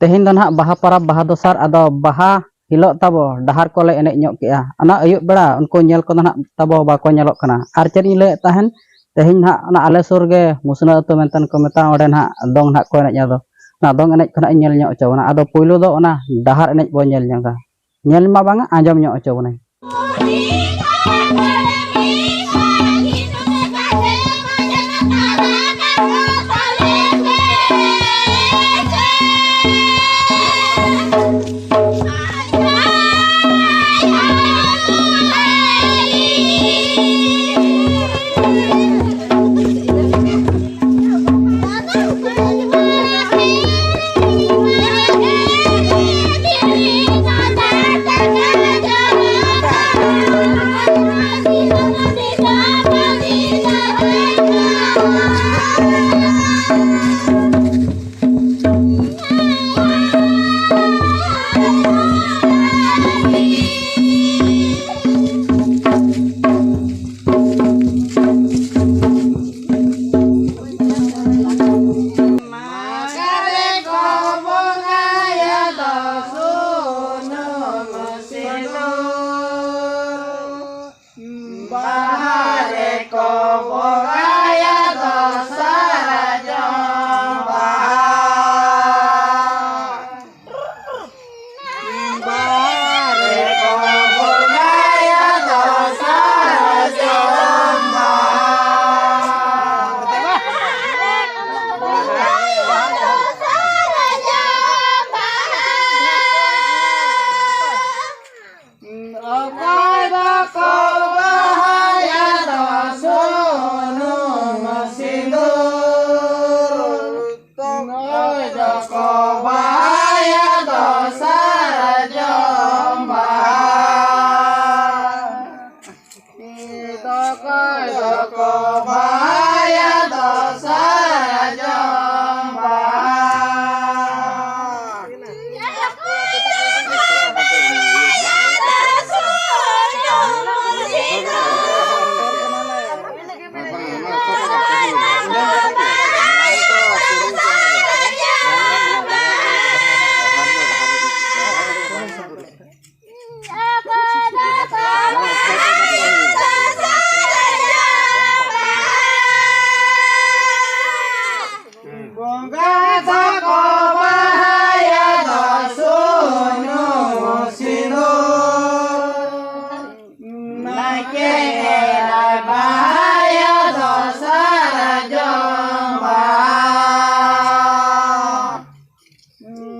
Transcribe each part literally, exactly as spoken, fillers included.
ᱛᱮᱦᱮᱧ ᱫᱚ ᱱᱟᱦᱟᱜ ᱵᱟᱦᱟ ᱯᱚᱨᱚᱵᱽ, ᱵᱟᱦᱟ ᱫᱚᱥᱟᱨ, ᱟᱫᱚ ᱵᱟᱦᱟ ᱦᱤᱞᱳᱜ ᱛᱟᱵᱚ ᱰᱟᱦᱟᱨ ᱠᱚᱞᱮ ᱮᱱᱮᱡ ᱧᱚᱜ ᱠᱮᱜᱼᱟ᱾ ᱚᱱᱟ ᱟᱹᱭᱩᱵ ᱵᱮᱲᱟ ᱩᱱᱠᱩ ᱧᱮᱞ ᱠᱚᱫᱚ ᱱᱟᱦᱟᱜ ᱛᱟᱵᱚ ᱵᱟᱠᱚ ᱧᱮᱞᱚᱜ ᱠᱟᱱᱟ᱾ ᱟᱨ ᱪᱮᱫ ᱤᱧ ᱞᱟᱹᱭᱮᱫ ᱛᱟᱦᱮᱱ, ᱛᱮᱦᱮᱧ ᱱᱟᱦᱟᱜ ᱚᱱᱟ ᱟᱞᱮ ᱥᱩᱨ ᱜᱮ ᱢᱩᱥᱱᱟᱹ ᱟᱹᱛᱩ ᱢᱮᱱᱛᱮ ᱠᱚ ᱢᱮᱛᱟᱜᱼᱟ, ᱚᱸᱰᱮ ᱱᱟᱦᱟᱜ ᱫᱚᱝ ᱱᱟᱦᱟᱜ ᱠᱚ ᱮᱱᱮᱡᱼᱟ᱾ ᱟᱫᱚ ᱚᱱᱟ ᱫᱚᱝ ᱮᱱᱮᱡ ᱠᱷᱚᱱᱟᱜ ᱤᱧ ᱧᱮᱞ ᱧᱚᱜ ᱦᱚᱪᱚ ᱵᱚᱱᱟ᱾ ᱟᱫᱚ ᱯᱳᱭᱞᱳ ᱫᱚ ᱚᱱᱟ ᱰᱟᱦᱟᱨ ᱮᱱᱮᱡ ᱵᱚᱱ ᱧᱮᱞ ᱧᱚᱜᱟ, ᱧᱮᱞ ᱢᱟ ᱵᱟᱝᱟ, ᱟᱸᱡᱚᱢ ᱧᱚᱜ ᱦᱚᱪᱚ ᱵᱚᱱᱟᱹᱧ᱾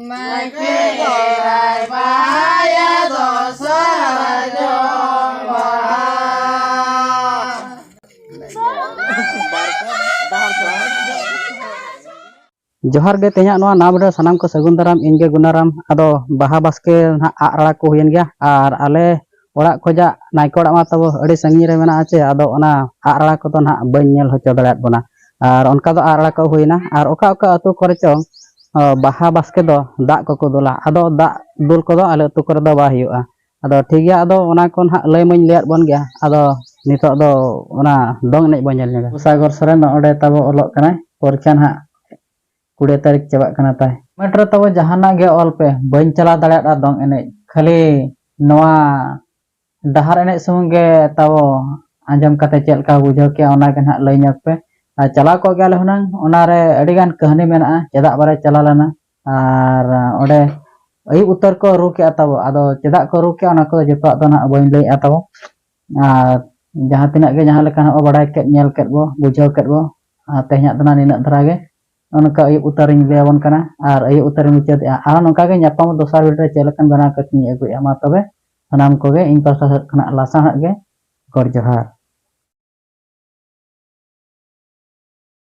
ᱱᱟᱭᱠᱮ ᱜᱚᱲᱟᱭ ᱵᱟᱦᱟᱭᱟ ᱫᱚᱥᱟᱨ ᱡᱚᱝ ᱵᱟᱦᱟ᱾ ᱡᱚᱦᱟᱨ ᱜᱮ, ᱛᱮᱦᱮᱧᱟᱜ ᱱᱚᱣᱟ ᱱᱟᱣᱟ video ᱥᱟᱱᱟᱢ ᱠᱚ ᱥᱟᱹᱜᱩᱱ ᱫᱟᱨᱟᱢ᱾ ᱤᱧ ᱜᱮ ᱜᱩᱱᱟᱨᱟᱢ᱾ ᱟᱫᱚ ᱵᱟᱦᱟ ᱵᱟᱥᱠᱮ ᱱᱟᱦᱟᱜ ᱟᱜ ᱨᱟᱲᱟ ᱠᱚ ᱦᱩᱭᱮᱱ ᱜᱮᱭᱟ, ᱟᱨ ᱟᱞᱮ ᱚᱲᱟᱜ ᱠᱷᱚᱡᱟᱜ ᱱᱟᱭᱠᱮ ᱚᱲᱟᱜ ᱢᱟ ᱛᱟᱵᱚ ᱟᱹᱰᱤ ᱥᱟᱺᱜᱤᱧ ᱨᱮ ᱢᱮᱱᱟᱜᱼᱟ ᱪᱮ, ᱟᱫᱚ ᱚᱱᱟ ᱟᱜ ᱨᱟᱲᱟ ᱠᱚᱫᱚ ᱱᱟᱦᱟᱜ ᱵᱟᱹᱧ ᱧᱮᱞ ᱦᱚᱪᱚ ᱫᱟᱲᱮᱭᱟᱫ ᱵᱚᱱᱟ᱾ ᱟᱨ ᱚᱱᱠᱟ ᱫᱚ ᱟᱜ ᱨᱟᱲᱟ ᱠᱚ ᱦᱩᱭᱱᱟ, ᱟᱨ ᱚᱠᱟ ᱚᱠᱟ ᱟᱹᱛᱩ ᱠᱚᱨᱮ ᱪᱚᱝ, ᱟ, ᱵᱟᱦᱟ ᱵᱟᱥᱠᱮ ᱫᱚ ᱫᱟᱜ ᱠᱚᱠᱚ ᱫᱩᱞᱟ, ᱟᱫᱚ ᱫᱟᱜ ᱫᱩᱞ ᱠᱚᱫᱚ ᱟᱞᱮ ᱟᱹᱛᱩ ᱠᱚᱨᱮ ᱫᱚ ᱵᱟᱭ ᱦᱩᱭᱩᱜᱼᱟ᱾ ᱟᱫᱚ ᱴᱷᱤᱠ ᱜᱮᱭᱟ, ᱟᱫᱚ ᱚᱱᱟ ᱠᱚ ᱱᱟᱦᱟᱜ ᱞᱟᱹᱭ ᱢᱟᱧ ᱞᱟᱹᱭᱟᱫ ᱵᱚᱱ ᱜᱮᱭᱟ᱾ ᱟᱫᱚ ᱱᱤᱛᱚᱜ ᱫᱚ ᱚᱱᱟ ᱫᱚᱝ ᱮᱱᱮᱡ ᱵᱚᱱ ᱧᱮᱞ ᱧᱚᱜᱟ᱾ ᱥᱟᱜᱚᱨ ᱥᱚᱨᱮᱱ ᱫᱚ ᱚᱸᱰᱮ ᱛᱟᱵᱚ ᱚᱞᱚᱜ ᱠᱟᱱᱟᱭ, ᱯᱚᱨᱤᱠᱷᱟ ᱱᱟᱦᱟᱜ ᱠᱩᱲᱤ ᱛᱟᱹᱨᱤᱠᱷ ᱪᱟᱵᱟᱜ ᱠᱟᱱᱟ ᱛᱟᱭ᱾ ᱢᱮᱴ ᱨᱮ ᱛᱟᱵᱚ ᱡᱟᱦᱟᱱᱟᱜ ᱜᱮ ᱚᱞ ᱯᱮ, ᱵᱟᱹᱧ ᱪᱟᱞᱟᱣ ᱫᱟᱲᱮᱭᱟᱜᱼᱟ ᱫᱚᱝ ᱮᱱᱮᱡ, ᱠᱷᱟᱹᱞᱤ ᱱᱚᱣᱟ ᱰᱟᱦᱟᱨ ᱮᱱᱮᱡ ᱥᱩᱢᱩᱝ ᱜᱮ ᱛᱟᱵᱚ ᱟᱸᱡᱚᱢ ᱠᱟᱛᱮ ᱪᱮᱫ ᱞᱮᱠᱟ ᱵᱩᱡᱷᱟᱹᱣ ᱠᱮᱜᱼᱟ, ᱚᱱᱟ ᱜᱮ ᱱᱟᱦᱟᱜ ᱞᱟᱹᱭ ᱧᱚᱜ ᱯᱮ᱾ ᱟᱨ ᱪᱟᱞᱟᱣ ᱠᱚᱜ ᱜᱮᱭᱟᱞᱮ ᱦᱩᱱᱟᱹᱝ, ᱚᱱᱟᱨᱮ ᱟᱹᱰᱤ ᱜᱟᱱ ᱠᱟᱹᱦᱱᱤ ᱢᱮᱱᱟᱜᱼᱟ, ᱪᱮᱫᱟᱜ ᱵᱟᱞᱮ ᱪᱟᱞᱟᱣ ᱞᱮᱱᱟ᱾ ᱟᱨ ᱚᱸᱰᱮ ᱟᱹᱭᱩᱵ ᱩᱛᱟᱹᱨ ᱠᱚ ᱨᱩ ᱠᱮᱜᱼᱟ ᱛᱟᱵᱚ, ᱟᱫᱚ ᱪᱮᱫᱟᱜ ᱠᱚ ᱨᱩ ᱠᱮᱜᱼᱟ, ᱚᱱᱟ ᱠᱚᱫᱚ ᱡᱚᱛᱚᱣᱟᱜ ᱫᱚ ᱱᱟᱦᱟᱜ ᱵᱟᱹᱧ ᱞᱟᱹᱭᱮᱜᱼᱟ ᱛᱟᱵᱚ᱾ ᱟᱨ ᱡᱟᱦᱟᱸ ᱛᱤᱱᱟᱹᱜ ᱜᱮ ᱡᱟᱦᱟᱸ ᱞᱮᱠᱟ ᱱᱟᱦᱟᱜ ᱵᱚ ᱵᱟᱲᱟᱭ ᱠᱮᱫ, ᱧᱮᱞ ᱠᱮᱫ ᱵᱚ, ᱵᱩᱡᱷᱟᱹᱣ ᱠᱮᱫ ᱵᱚ, ᱟᱨ ᱛᱮᱦᱮᱧᱟᱜ ᱫᱚ ᱱᱟᱦᱟᱜ ᱱᱤᱱᱟᱹᱜ ᱫᱷᱟᱨᱟ ᱜᱮ᱾ ᱚᱱᱠᱟ ᱟᱹᱭᱩᱵ ᱩᱛᱟᱹᱨᱤᱧ ᱞᱟᱹᱭ ᱟᱵᱚᱱ ᱠᱟᱱᱟ ᱟᱨ ᱟᱹᱭᱩᱵ ᱩᱛᱟᱹᱨᱤᱧ ᱢᱩᱪᱟᱹᱫᱮᱜᱼᱟ᱾ ᱟᱨᱦᱚᱸ ᱱᱚᱝᱠᱟ ᱜᱮ ᱧᱟᱯᱟᱢ ᱫᱚᱥᱟᱨ video ᱨᱮ ᱪᱮᱫ ᱞᱮᱠᱟᱱ ᱵᱮᱱᱟᱣ ᱠᱟᱛᱮᱧ ᱟᱹᱜᱩᱭᱮᱫᱼᱟ᱾ ᱢᱟ ᱛᱚᱵᱮ ᱥᱟᱱᱟᱢ ᱠᱚᱜᱮ ᱤᱧ ᱯᱟᱥᱴᱟ ᱥᱮᱫ ᱠᱷᱚᱱᱟᱜ ᱞᱟᱥᱟᱲᱦᱮᱫ ᱜᱮ ᱜᱚᱰ ᱡᱚᱦᱟᱨ᱾